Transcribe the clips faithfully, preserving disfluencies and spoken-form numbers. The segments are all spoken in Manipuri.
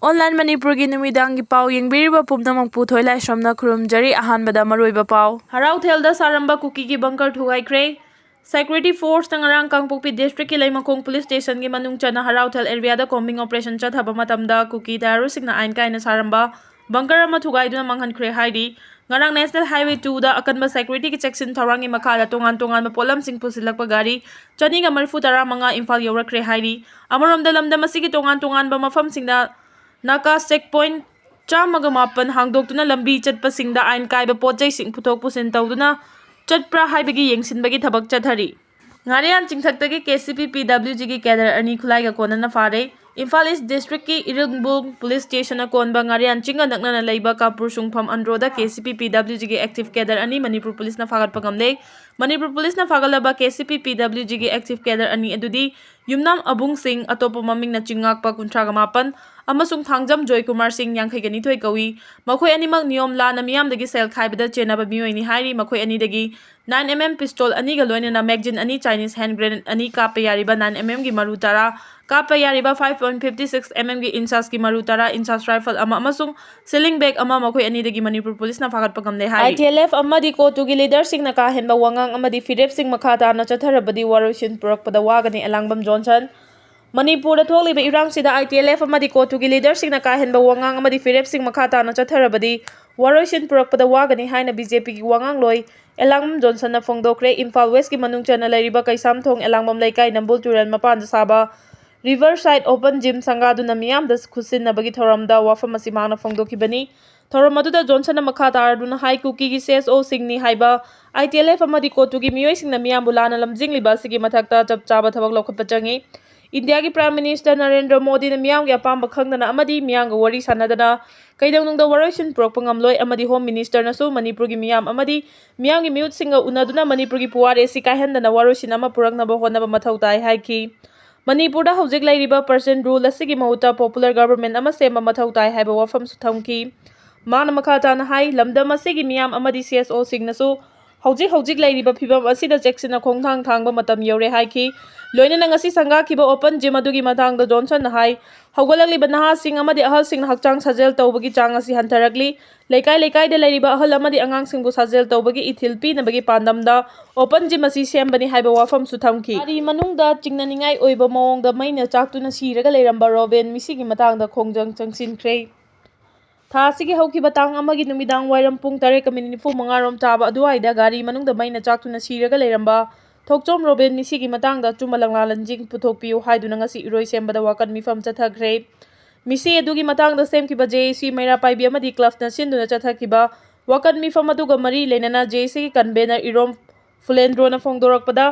ꯑꯣꯟꯂꯥꯏꯟ ꯃꯅꯤꯄꯨꯔꯒꯤ ꯅꯨꯃꯤꯗꯥꯡꯒꯤ ꯄꯥꯎ ꯌꯦꯡꯕꯤꯔꯤꯕ ꯄꯨꯝꯅꯃꯛꯄꯨ ꯊꯣꯏꯂꯥꯏꯁ꯭ꯔꯝꯅ ꯈꯨꯔꯨꯝꯖꯔꯤ꯫ ꯑꯍꯥꯟꯕꯗ ꯃꯔꯨꯑꯣꯏꯕ ꯄꯥꯎ꯫ ꯍꯔꯥꯎꯊꯦꯜꯗ ꯁꯥꯔꯝꯕ ꯀꯨꯀꯤꯒꯤ ꯕꯪꯀꯔ ꯊꯨꯒꯥꯏꯈ꯭ꯔꯦ꯫ ꯁꯦꯀ꯭ꯌꯨꯔꯤꯇꯤ ꯐꯣꯔꯁꯅ ꯉꯔꯥꯡ ꯀꯥꯡꯄꯣꯛꯄꯤ ꯗꯤꯁꯇ꯭ꯔꯤꯛꯀꯤ ꯂꯩꯃꯈꯣꯡ ꯄꯨꯂꯤꯁ ꯁ꯭ꯇꯦꯁꯟꯒꯤ ꯃꯅꯨꯡ ꯆꯟꯅ ꯍꯔꯥꯎꯊꯦꯜ ꯑꯦꯔꯤꯌꯥꯗ ꯀꯣꯝꯕꯤꯡ ꯑꯣꯄꯔꯦꯁꯟ ꯆꯠꯊꯕ ꯃꯇꯝꯗ ꯀꯨꯀꯤ ꯇꯦꯔꯣꯔꯤꯁꯁꯤꯡꯅ ꯑꯥꯏꯟ ꯀꯥꯏꯅ ꯁꯥꯔꯝꯕ ꯕꯪꯀꯔ ꯑꯃ ꯊꯨꯒꯥꯏꯗꯨꯅ ꯃꯥꯡꯍꯟꯈ꯭ꯔꯦ ꯍꯥꯏꯔꯤ꯫ ꯉꯔꯥꯡ ꯅꯦꯁꯅꯦꯜ ꯍꯥꯏꯋꯦ ꯇꯨꯗ ꯑꯀꯟꯕ ꯁꯦꯀ꯭ꯌꯨꯔꯤꯇꯤꯒꯤ ꯆꯦꯛꯁꯤꯟ ꯊꯧꯔꯥꯡꯒꯤ ꯃꯈꯥꯗ ꯇꯣꯉꯥꯟ ꯇꯣꯉꯥꯟꯕ ꯄꯣꯠꯂꯝꯁꯤꯡ ꯄꯨꯁꯤꯜꯂꯛꯄ ꯒꯥꯔꯤ ꯆꯅꯤꯒ ꯃꯔꯤꯐꯨ ꯇꯔꯥ ꯃꯉꯥ ꯏꯝꯐꯥꯜ ꯌꯧꯔꯛꯈ꯭ꯔꯦ ꯍꯥꯏꯔꯤ꯫ ꯑꯃꯔꯣꯝꯗ ꯂꯝꯗꯝ ꯑꯁꯤꯒꯤ ꯇꯣꯉꯥꯟ ꯇꯣꯉꯥꯟꯕ ꯃꯐꯝꯁꯤꯡꯗ ꯅꯥꯀꯥ ꯆꯦꯛ ꯄꯣꯏꯟ ꯆꯥꯝꯃꯒ ꯃꯥꯄꯟ ꯍꯥꯡꯗꯣꯛꯇꯨꯅ ꯂꯝꯕꯤ ꯆꯠꯄꯁꯤꯡꯗ ꯑꯥꯏꯟ ꯀꯥꯏꯕ ꯄꯣꯠ ꯆꯩꯁꯤꯡ ꯄꯨꯊꯣꯛ ꯄꯨꯁꯤꯟ ꯇꯧꯗꯨꯅ ꯆꯠꯄ꯭ꯔꯥ ꯍꯥꯏꯕꯒꯤ ꯌꯦꯡꯁꯤꯟꯕꯒꯤ ꯊꯕꯛ ꯆꯠꯊꯔꯤ꯫ ꯉꯥꯔꯤꯌꯥꯟ ꯆꯤꯡꯊꯛꯇꯒꯤ ꯀꯦ ꯁꯤ ꯄꯤ ꯄꯤ ꯗꯕ꯭ꯂꯤꯎ ꯖꯤꯒꯤ ꯀꯦꯗꯔ ꯑꯅꯤ ꯈꯨꯠꯂꯥꯏꯒ ꯀꯣꯟꯅꯅ ꯐꯥꯔꯦ꯫ ꯏꯝꯐꯥꯜ ꯏꯁ ꯗꯤꯁꯇ꯭ꯔꯤꯛꯀꯤ ꯏꯔꯤꯜꯕꯨꯡ ꯄꯨꯂꯤꯁ ꯁ꯭ꯇꯦꯁꯟꯅ ꯀꯣꯟꯕ ꯉꯥꯔꯤꯌꯥꯟ ꯆꯤꯡꯒ ꯅꯛꯅꯅ ꯂꯩꯕ ꯀꯥꯄꯨꯔ ꯁꯨꯡꯐꯝ ꯑꯟꯗ꯭ꯔꯣꯗ ꯀꯦ ꯁꯤ ꯄꯤ ꯄꯤ ꯗꯕ꯭ꯂꯤꯎ ꯖꯤꯒꯤ ꯑꯦꯛꯇꯤꯚ ꯀꯦꯗꯔ ꯑꯅꯤ ꯃꯅꯤꯄꯨꯔ ꯄꯨꯂꯤꯁꯅ ꯐꯥꯒꯠꯄ ꯉꯝꯂꯦ꯫ ꯃꯅꯤꯄꯨꯔ ꯄꯨꯂꯤꯁꯅ ꯐꯥꯒꯠꯂꯕ ꯀꯦ ꯁꯤ ꯄꯤ ꯄꯤ ꯗꯕ꯭ꯂꯤꯎ ꯖꯤꯒꯤ ꯑꯦꯛꯇꯤꯚ ꯀꯦꯗꯔ ꯑꯅꯤ ꯑꯗꯨꯗꯤ ꯌꯨꯝꯅꯥꯝ ꯑꯕꯨꯡ ꯁꯤꯡ, ꯑꯇꯣꯞꯄ ꯃꯃꯤꯡꯅ ꯆꯤꯡꯉꯥꯛꯄ ꯀꯨꯟꯊ꯭ꯔꯥꯒ ꯃꯥꯄꯟ, ꯑꯃꯁꯨꯡ ꯊꯥꯡꯖꯝ ꯖꯣꯏꯀꯨꯃꯥꯔ ꯁꯤꯡ, ꯌꯥꯡꯈꯩꯒ ꯅꯤꯊꯣꯏ ꯀꯧꯏ꯫ ꯃꯈꯣꯏ ꯑꯅꯤꯃꯛ ꯅꯤꯌꯣꯝ ꯂꯥꯟꯅ ꯃꯤꯌꯥꯝꯗꯒꯤ ꯁꯦꯜ ꯈꯥꯏꯕꯗ ꯆꯦꯟꯅꯕ ꯃꯤꯑꯣꯏꯅꯤ ꯍꯥꯏꯔꯤ꯫ ꯃꯈꯣꯏ ꯑꯅꯤꯗꯒꯤ ꯅꯥꯏꯟ ꯑꯦꯝ ꯑꯦꯝ ꯄꯤꯁꯇꯣꯜ ꯑꯅꯤꯒ ꯂꯣꯏꯅꯅ ꯃꯦꯒꯖꯤꯟ ꯑꯅꯤ, ꯆꯥꯏꯅꯤꯁ ꯍꯦꯟ ꯒ꯭ꯔꯦꯅꯦꯗ ꯑꯅꯤ, ꯀꯥꯞꯄ ꯌꯥꯔꯤꯕ ꯅꯥꯏꯟ ꯑꯦꯝ ꯑꯦꯝꯒꯤ ꯃꯔꯨ ꯇꯔꯥ, ꯀꯥꯞꯄ ꯌꯥꯔꯤꯕ five point fifty six M ꯑꯦꯝꯒꯤ ꯏꯟꯁꯥꯁꯀꯤ ꯃꯔꯨ ꯇꯔꯥ, ꯏꯟꯁꯥꯁ ꯔꯥꯏꯐꯜ ꯑꯃ ꯑꯃꯁꯨꯡ ꯁ꯭ꯂꯤꯡ ꯕꯦꯒ ꯑꯃ ꯃꯈꯣꯏ ꯑꯅꯤꯗꯒꯤ ꯃꯅꯤꯄꯨꯔ ꯄꯨꯂꯤꯁꯅ ꯐꯥꯒꯠꯄ ꯉꯝꯂꯦ ꯍꯥꯏꯔꯤ꯫ ꯑꯥꯏ ꯇꯤ ꯑꯦꯜ ꯑꯦꯐ ꯑꯃꯗꯤ ꯀꯣꯇꯨꯒꯤ ꯂꯤꯗꯔꯁꯤꯡꯅ ꯀꯥ ꯍꯦꯟꯕ ꯋꯥꯉꯥꯡ ꯑꯃꯗꯤ ꯐꯤꯔꯦꯞꯁꯤꯡ ꯃꯈꯥ ꯇꯥꯅ ꯆꯠꯊꯔꯕꯗꯤ ꯋꯥꯔꯣꯏꯁꯤꯟ ꯄꯨꯔꯛꯄꯗ ꯋꯥꯒꯅꯤ, ꯑꯦꯂꯥꯡꯕꯝ ꯖꯣꯟꯁꯟ꯫ ꯃꯅꯤꯄꯨꯔꯗ ꯊꯣꯛꯂꯤꯕ ꯏꯔꯥꯡꯁꯤꯗ ꯑꯥꯏ ꯇꯤ ꯑꯦꯜ ꯑꯦꯐ ꯑꯃꯗꯤ ꯀꯣꯇꯨꯒꯤ ꯂꯤꯗꯔꯁꯤꯡꯅ ꯀꯥ ꯍꯦꯟꯕ ꯋꯥꯉꯥꯡ ꯑꯃꯗꯤ ꯐꯤꯔꯦꯞꯁꯤꯡ ꯃꯈꯥ ꯇꯥꯅ ꯆꯠꯊꯔꯕꯗꯤ ꯋꯥꯔꯣꯏꯁꯤꯟ ꯄꯨꯔꯛꯄꯗ ꯋꯥꯒꯅꯤ ꯍꯥꯏꯅ ꯕꯤ ꯖꯦ ꯄꯤꯒꯤ ꯋꯥꯉꯥꯡꯂꯣꯏ ꯑꯦꯂꯥꯡꯕꯝ ꯖꯣꯟꯁꯟꯅ ꯐꯣꯡꯗꯣꯛꯈ꯭ꯔꯦ꯫ ꯏꯝꯐꯥꯜ ꯋꯦꯁꯀꯤ ꯃꯅꯨꯡ ꯆꯟꯅ ꯂꯩꯔꯤꯕ ꯀꯩꯁꯥꯝꯊꯣꯡ ꯑꯦꯂꯥꯡꯕꯝ ꯂꯩꯀꯥꯏ ꯅꯝꯕꯨꯜ ꯇꯨꯔꯦꯜ ꯃꯄꯥꯟꯗ ꯁꯥꯕ ꯔꯤꯚꯔ ꯁꯥꯏꯠ ꯑꯣꯄꯟ ꯖꯤꯝ ꯁꯪꯒꯥꯗꯨꯅ ꯃꯤꯌꯥꯝꯗ ꯈꯨꯠꯁꯤꯟꯅꯕꯒꯤ ꯊꯧꯔꯝꯗ ꯋꯥꯐꯝ ꯑꯁꯤ ꯃꯍꯥꯛꯅ ꯐꯣꯡꯗꯣꯛꯈꯤꯕꯅꯤ꯫ ꯊꯧꯔꯝ ꯑꯗꯨꯗ ꯖꯣꯟꯁꯟꯅ ꯃꯈꯥ ꯇꯥꯔꯗꯨꯅ ꯍꯥꯏ, ꯀꯨꯀꯤꯒꯤ ꯁꯤ ꯑꯦꯁ ꯑꯣꯁꯤꯡꯅꯤ ꯍꯥꯏꯕ ꯑꯥꯏ ꯇꯤ ꯑꯦꯜ ꯑꯦꯐ ꯑꯃꯗꯤ ꯀꯣꯇꯨꯒꯤ ꯃꯤꯑꯣꯏꯁꯤꯡꯅ ꯃꯤꯌꯥꯝꯕꯨ ꯂꯥꯟꯅ ꯂꯝꯖꯤꯡꯂꯤꯕ ꯑꯁꯤꯒꯤ ꯃꯊꯛꯇ ꯆꯞ ꯆꯥꯕ ꯊꯕꯛ ꯂꯧꯈꯠꯄ ꯆꯪꯏ꯫ ꯏꯟꯗꯤꯌꯥꯒꯤ ꯄ꯭ꯔꯥꯏꯝ ꯃꯤꯅꯤꯁꯇꯔ ꯅꯔꯦꯟꯗ꯭ꯔ ꯃꯣꯗꯤꯅ ꯃꯤꯌꯥꯝꯒꯤ ꯑꯄꯥꯝꯕ ꯈꯪꯗꯅ ꯑꯃꯗꯤ ꯃꯤꯌꯥꯝꯒ ꯋꯥꯔꯤ ꯁꯥꯟꯅꯗꯅ ꯀꯩꯗꯧꯅꯨꯡꯗ ꯋꯥꯔꯣꯏꯁꯤꯟ ꯄꯨꯔꯛꯄ ꯉꯝꯂꯣꯏ ꯑꯃꯗꯤ ꯍꯣꯝ ꯃꯤꯅꯤꯁꯇꯔꯅꯁꯨ ꯃꯅꯤꯄꯨꯔꯒꯤ ꯃꯤꯌꯥꯝ ꯑꯃꯗꯤ ꯃꯤꯌꯥꯝꯒꯤ ꯃꯤꯍꯨꯠꯁꯤꯡꯒ ꯎꯅꯗꯨꯅ ꯃꯅꯤꯄꯨꯔꯒꯤ ꯄꯨꯋꯥꯔꯤ ꯑꯁꯤ ꯀꯥꯏꯍꯟꯗꯅ ꯋꯥꯔꯣꯏꯁꯤꯟ ꯑꯃ ꯄꯨꯔꯛꯅꯕ ꯍꯣꯠꯅꯕ ꯃꯊꯧ ꯇꯥꯏ ꯍꯥꯏꯈꯤ꯫ ꯃꯅꯤꯄꯨꯔꯗ ꯍꯧꯖꯤꯛ ꯂꯩꯔꯤꯕ ꯄꯔꯁꯟ ꯔꯨꯜ ꯑꯁꯤꯒꯤ ꯃꯍꯨꯠꯇ ꯄꯣꯄꯨꯂꯔ ꯒꯚꯔꯟꯃꯦꯟꯠ ꯑꯃ ꯁꯦꯝꯕ ꯃꯊꯧ ꯇꯥꯏ ꯍꯥꯏꯕ ꯋꯥꯐꯝꯁꯨ ꯊꯝꯈꯤ꯫ ꯃꯥꯅ ꯃꯈꯥ ꯇꯥꯅ ꯍꯥꯏ, ꯂꯝꯗꯝ ꯑꯁꯤꯒꯤ ꯃꯤꯌꯥꯝ ꯑꯃꯗꯤ ꯁꯤ ꯑꯦꯁ ꯑꯣꯁꯤꯡꯅꯁꯨ ꯍꯧꯖꯤꯛ ꯍꯧꯖꯤꯛ ꯂꯩꯔꯤꯕ ꯐꯤꯕꯝ ꯑꯁꯤꯗ ꯆꯦꯛꯁꯤꯟꯅ ꯈꯣꯡꯊꯥꯡ ꯊꯥꯡꯕ ꯃꯇꯝ ꯌꯧꯔꯦ ꯍꯥꯏꯈꯤ꯫ ꯂꯣꯏꯅꯅ ꯉꯁꯤ ꯁꯪꯒꯥꯈꯤꯕ open gym ꯑꯗꯨꯒꯤ ꯃꯇꯥꯡꯗ ꯖꯣꯟꯁꯟꯅ ꯍꯥꯏ, ꯍꯧꯒꯠꯂꯛꯂꯤꯕ ꯅꯍꯥꯁꯤꯡ ꯑꯃꯗꯤ ꯑꯍꯜꯁꯤꯡꯅ ꯍꯛꯆꯥꯡ ꯁꯥꯖꯦꯜ ꯇꯧꯕꯒꯤ ꯆꯥꯡ ꯑꯁꯤ ꯍꯟꯊꯔꯛꯂꯤ꯫ ꯂꯩꯀꯥꯏ ꯂꯩꯀꯥꯏꯗ ꯂꯩꯔꯤꯕ ꯑꯍꯜ ꯑꯃꯗꯤ ꯑꯉꯥꯡꯁꯤꯡꯕꯨ ꯁꯥꯖꯦꯜ ꯇꯧꯕꯒꯤ ꯏꯊꯤꯜ ꯄꯤꯅꯕꯒꯤ ꯄꯥꯟꯗꯝꯗ open gym ꯑꯁꯤ ꯁꯦꯝꯕꯅꯤ ꯍꯥꯏꯕ ꯋꯥꯐꯝꯁꯨ ꯊꯝꯈꯤ꯫ ꯒꯥꯔꯤ ꯃꯅꯨꯡꯗ ꯆꯤꯡꯅꯅꯤꯡꯉꯥꯏ ꯑꯣꯏꯕ ꯃꯑꯣꯡꯗ ꯃꯩꯅ ꯆꯥꯛꯇꯨꯅ ꯁꯤꯔꯒ ꯂꯩꯔꯝꯕ ꯔꯣꯕꯤꯟ ꯃꯤꯁꯤꯒꯤ ꯃꯇꯥꯡꯗ ꯈꯣꯡꯖꯪ ꯆꯪꯁꯤꯟꯈ꯭ꯔꯦ꯫ ꯊꯥ ꯑꯁꯤꯒꯤ ꯍꯧꯈꯤꯕ ꯇꯥꯡ ꯑꯃꯒꯤ ꯅꯨꯃꯤꯗꯥꯡ ꯋꯥꯏꯔꯝ ꯄꯨꯡ ꯇꯔꯦꯠꯀ ꯃꯤꯅꯤꯠ ꯅꯤꯐꯨ ꯃꯉꯥ ꯔꯣꯝ ꯇꯥꯕ ꯑꯗꯨꯋꯥꯏꯗ ꯒꯥꯔꯤ ꯃꯅꯨꯡꯗ ꯃꯩꯅ ꯆꯥꯛꯇꯨꯅ ꯁꯤꯔꯒ ꯂꯩꯔꯝꯕ ꯊꯣꯛꯆꯣꯝ ꯔꯣꯕꯤꯟ ꯃꯤꯁꯤꯒꯤ ꯃꯇꯥꯡꯗ ꯑꯆꯨꯝꯕ ꯂꯪꯂꯥꯂꯟꯁꯤꯡ ꯄꯨꯊꯣꯛꯄꯤꯌꯨ ꯍꯥꯏꯗꯨꯅ ꯉꯁꯤ ꯏꯔꯣꯏꯁꯦꯝꯕꯗ ꯋꯥꯀꯠ ꯃꯤꯐꯝ ꯆꯠꯊꯈ꯭ꯔꯦ꯫ ꯃꯤꯁꯤ ꯑꯗꯨꯒꯤ ꯃꯇꯥꯡꯗ ꯁꯦꯝꯈꯤꯕ JAC ꯃꯩꯔꯥ ꯄꯥꯏꯕꯤ ꯑꯃꯗꯤ clubꯅ ꯁꯤꯟꯗꯨꯅ ꯆꯠꯊꯈꯤꯕ ꯋꯥꯀꯠ ꯃꯤꯐꯝ ꯑꯗꯨꯒ ꯃꯔꯤ ꯂꯩꯅꯅ JACꯒꯤ convener ꯏꯔꯣꯝ ꯐꯨꯂꯦꯟꯗ꯭ꯔꯣꯅ ꯐꯣꯡꯗꯣꯔꯛꯄꯗ,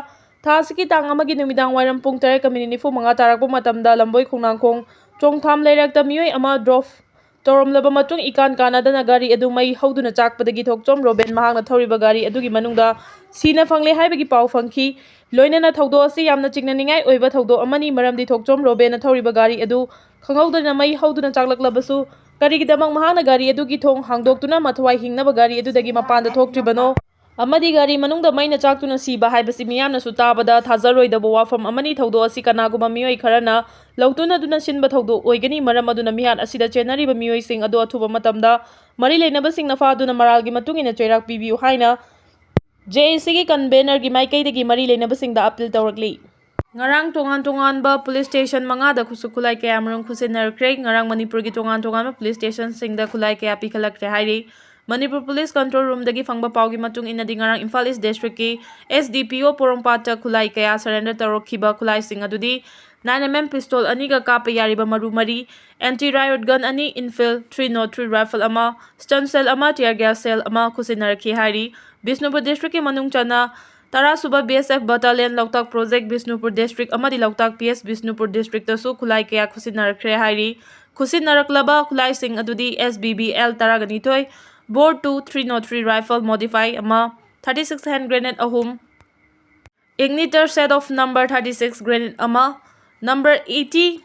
ꯊꯥ ꯑꯁꯤꯒꯤ ꯇꯥꯡ ꯑꯃꯒꯤ ꯅꯨꯃꯤꯗꯥꯡ ꯋꯥꯏꯔꯝ ꯄꯨꯡ ꯇꯔꯦꯠꯀ ꯃꯤꯅꯤꯠ ꯅꯤꯐꯨ ꯃꯉꯥ ꯇꯥꯔꯛꯄ ꯃꯇꯝꯗ ꯂꯝꯕꯣꯏ ꯈꯣꯡꯅꯥꯡꯈꯣꯡ ꯆꯣꯡꯊꯥꯝ ꯂꯩꯔꯛꯇ ꯃꯤꯑꯣꯏ ꯑꯃ drop ꯇꯧꯔꯝꯂꯕ ꯃꯇꯨꯡ ꯏꯀꯥꯟ ꯀꯥꯟꯅꯗꯅ ꯒꯥꯔꯤ ꯑꯗꯨ ꯃꯩ ꯍꯧꯗꯨꯅ ꯆꯥꯛꯄꯗꯒꯤ ꯊꯣꯛꯆꯣꯝ ꯔꯣꯕꯦꯟ ꯃꯍꯥꯛꯅ ꯊꯧꯔꯤꯕ ꯒꯥꯔꯤ ꯑꯗꯨꯒꯤ ꯃꯅꯨꯡꯗ ꯁꯤꯅ ꯐꯪꯂꯦ ꯍꯥꯏꯕꯒꯤ ꯄꯥꯎ ꯐꯪꯈꯤ꯫ ꯂꯣꯏꯅꯅ ꯊꯧꯗꯣꯛ ꯑꯁꯤ ꯌꯥꯝꯅ ꯆꯤꯡꯅꯅꯤꯡꯉꯥꯏ ꯑꯣꯏꯕ ꯊꯧꯗꯣꯛ ꯑꯃꯅꯤ, ꯃꯔꯝꯗꯤ ꯊꯣꯛꯆꯣꯝ ꯔꯣꯕꯦꯟꯅ ꯊꯧꯔꯤꯕ ꯒꯥꯔꯤ ꯑꯗꯨ ꯈꯪꯍꯧꯗꯅ ꯃꯩ ꯍꯧꯗꯨꯅ ꯆꯥꯛꯂꯛꯂꯕꯁꯨ ꯀꯔꯤꯒꯤꯗꯃꯛ ꯃꯍꯥꯛꯅ ꯒꯥꯔꯤ ꯑꯗꯨꯒꯤ ꯊꯣꯡ ꯍꯥꯡꯗꯣꯛꯇꯨꯅ ꯃꯊ꯭ꯋꯥꯏ ꯍꯤꯡꯅꯕ ꯒꯥꯔꯤ ꯑꯗꯨꯗꯒꯤ ꯃꯄꯥꯟꯗ ꯊꯣꯛꯇ꯭ꯔꯤꯕꯅꯣ? ꯑꯃꯗꯤ ꯒꯥꯔꯤ ꯃꯅꯨꯡꯗ ꯃꯩꯅ ꯆꯥꯛꯇꯨꯅ ꯁꯤꯕ ꯍꯥꯏꯕꯁꯤ ꯃꯤꯌꯥꯝꯅꯁꯨ ꯇꯥꯕꯗ ꯊꯥꯖꯔꯣꯏꯗꯕ ꯋꯥꯐꯝ ꯑꯃꯅꯤ꯫ ꯊꯧꯗꯣꯛ ꯑꯁꯤ ꯀꯅꯥꯒꯨꯝꯕ ꯃꯤꯑꯣꯏ ꯈꯔꯅ ꯂꯧꯇꯨꯅꯗꯨꯅ ꯁꯤꯟꯕ ꯊꯧꯗꯣꯛ ꯑꯣꯏꯒꯅꯤ꯫ ꯃꯔꯝ ꯑꯗꯨꯅ ꯃꯤꯍꯥꯠ ꯑꯁꯤꯗ ꯆꯦꯟꯅꯔꯤꯕ ꯃꯤꯑꯣꯏꯁꯤꯡ ꯑꯗꯨ ꯑꯊꯨꯕ ꯃꯇꯝꯗ ꯃꯔꯤ ꯂꯩꯅꯕꯁꯤꯡꯅ ꯐꯥꯗꯨꯅ ꯃꯔꯥꯜꯒꯤ ꯃꯇꯨꯡ ꯏꯟꯅ ꯆꯩꯔꯥꯛ ꯄꯤꯕꯤꯌꯨ ꯍꯥꯏꯅ JACꯒꯤ convenerꯒꯤ ꯃꯥꯏꯀꯩꯗꯒꯤ ꯃꯔꯤ ꯂꯩꯅꯕꯁꯤꯡꯗ appeal ꯇꯧꯔꯛꯂꯤ꯫ ꯉꯔꯥꯡ ꯇꯣꯉꯥꯟ ꯇꯣꯉꯥꯟꯕ police station ꯃꯉꯥꯗ ꯈꯨꯠꯁꯨ ꯈꯨꯠꯂꯥꯏ ꯀꯌꯥꯃꯔꯨꯝ ꯈꯨꯠꯁꯤꯟꯅꯔꯛꯈ꯭ꯔꯦ꯫ ꯉꯔꯥꯡ ꯃꯅꯤꯄꯨꯔꯒꯤ ꯇꯣꯉꯥꯟ ꯇꯣꯉꯥꯟꯕ police stationꯁꯤꯡꯗ ꯈꯨꯠꯂꯥꯏ ꯀꯌꯥ ꯄꯤꯈꯠꯂꯛꯈ꯭ꯔꯦ ꯍꯥꯏꯔꯤ꯫ ꯃꯅꯤꯄꯨꯔ police control roomꯗꯒꯤ ꯐꯪꯕ ꯄꯥꯎꯒꯤ ꯃꯇꯨꯡ ꯏꯟꯅꯗꯤ, ꯉꯔꯥꯡ ꯏꯝꯐꯥꯜ East districtꯀꯤ SDPO ꯄꯣꯔꯣꯝꯄꯥꯠꯇ ꯈꯨꯠꯂꯥꯏ ꯀꯌꯥ surrender ꯇꯧꯔꯛꯈꯤꯕ ꯈꯨꯠꯂꯥꯏꯁꯤꯡ ꯑꯗꯨꯗꯤ nine MM pistol ꯑꯅꯤꯒ ꯀꯥꯞꯄ ꯌꯥꯔꯤꯕ ꯃꯔꯨ ꯃꯔꯤ, anti riot gun ꯑꯅꯤ, Enfield three nought three rifle ꯑꯃ, stun shell ꯑꯃ, tear gas shell ꯑꯃ ꯈꯨꯠꯁꯤꯟꯅꯔꯛꯈꯤ ꯍꯥꯏꯔꯤ꯫ ꯕꯤꯁꯅꯨꯄꯨꯔ districtꯀꯤ ꯃꯅꯨꯡ ꯆꯟꯅ ꯇꯔꯥꯁꯨꯕ BSF battalion, ꯂꯣꯛꯇꯥꯛ project ꯕꯤꯁꯅꯨꯄꯨꯔ district ꯑꯃꯗꯤ ꯂꯣꯛꯇꯥꯛ PS ꯕꯤꯁꯅꯨꯄꯨꯔ districtꯇꯁꯨ ꯈꯨꯠꯂꯥꯏ ꯀꯌꯥ ꯈꯨꯠꯁꯤꯟꯅꯔꯛꯈ꯭ꯔꯦ ꯍꯥꯏꯔꯤ꯫ ꯈꯨꯠꯁꯤꯟꯅꯔꯛꯂꯕ ꯈꯨꯠꯂꯥꯏꯁꯤꯡ ꯑꯗꯨꯗꯤ SBBL ꯇꯔꯥꯒ ꯅꯤꯊꯣꯏ, bore two three nought three rifle modify ꯑꯃ, thirty six hand grenade ꯑꯍꯨꯝ, igniter set of number thirty six grenade ꯑꯃ, number eighty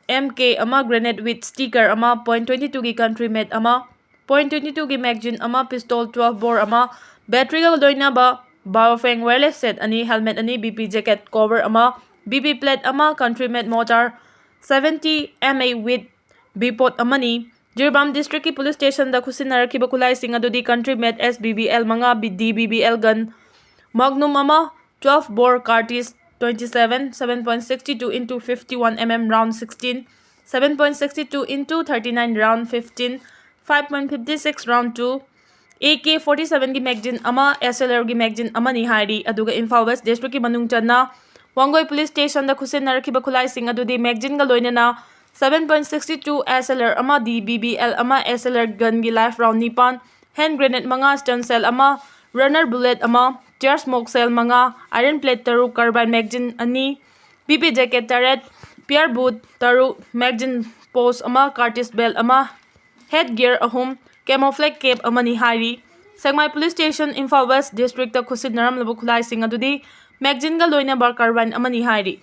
MK ꯑꯃ, grenade with sticker ꯑꯃ, point twenty twoꯒꯤ country made ꯑꯃ, point twenty twoꯒꯤ magazine ꯑꯃ, pistol twelve bore ꯑꯃ, ꯕꯦꯇ꯭ꯔꯤꯒ ꯂꯣꯏꯅꯕ Baofeng wireless set ꯑꯅꯤ, helmet ꯑꯅꯤ, B P jacket cover ꯑꯃ, B P plate ꯑꯃ, country made mortar seventy M A with bipod ꯑꯃꯅꯤ꯫ ꯖꯤꯔꯤꯕꯥꯝ districtꯀꯤ police stationꯗ ꯈꯨꯠꯁꯤꯟꯅꯔꯛꯈꯤꯕ ꯈꯨꯠꯂꯥꯏꯁꯤꯡ ꯑꯗꯨꯗꯤ country made S B B L ꯃꯉꯥ, D B B L gun, Magnum ꯑꯃ, twelve bore cartridge twenty seven, seven point six two into fifty one M M round sixteen, seven point six two into thirty nine round fifteen, five point five six round two, A K forty sevenꯒꯤ magazine ꯑꯃ, S L Rꯒꯤ magazine ꯑꯃꯅꯤ ꯍꯥꯏꯔꯤ꯫ ꯑꯗꯨꯒ ꯏꯝꯐꯥꯜ West districtꯀꯤ ꯃꯅꯨꯡ ꯆꯟꯅ ꯋꯥꯡꯒꯣꯏ police stationꯗ ꯈꯨꯠꯁꯤꯟꯅꯔꯛꯈꯤꯕ ꯈꯨꯠꯂꯥꯏꯁꯤꯡ ꯑꯗꯨꯗꯤ magazineꯒ ꯂꯣꯏꯅꯅ seven point six two S L R ꯑꯃ, D B B L ꯑꯃ, S L R gunꯒꯤ live round ꯅꯤꯄꯥꯟ, hand grenade ꯃꯉꯥ, stun shell ꯑꯃ, runner bullet ꯑꯃ, tear smoke shell ꯃꯉꯥ, iron plate ꯇꯔꯨꯛ, carbine magazine ꯑꯅꯤ, B P jacket ꯇꯔꯦꯠ, pair boot ꯇꯔꯨꯛ, magazine pouch ꯑꯃ, cartridge belt ꯑꯃ, head gear ꯑꯍꯨꯝ, camouflage cap ꯑꯃꯅꯤ ꯍꯥꯏꯔꯤ꯫ ꯁꯦꯛꯃꯥꯏ police station, ꯏꯝꯐꯥꯜ West districtꯇ ꯈꯨꯠꯁꯤꯟꯅꯔꯝꯂꯕ ꯈꯨꯠꯂꯥꯏꯁꯤꯡ ꯑꯗꯨꯗꯤ magazineꯒ ꯂꯣꯏꯅꯕ carbine ꯑꯃꯅꯤ ꯍꯥꯏꯔꯤ꯫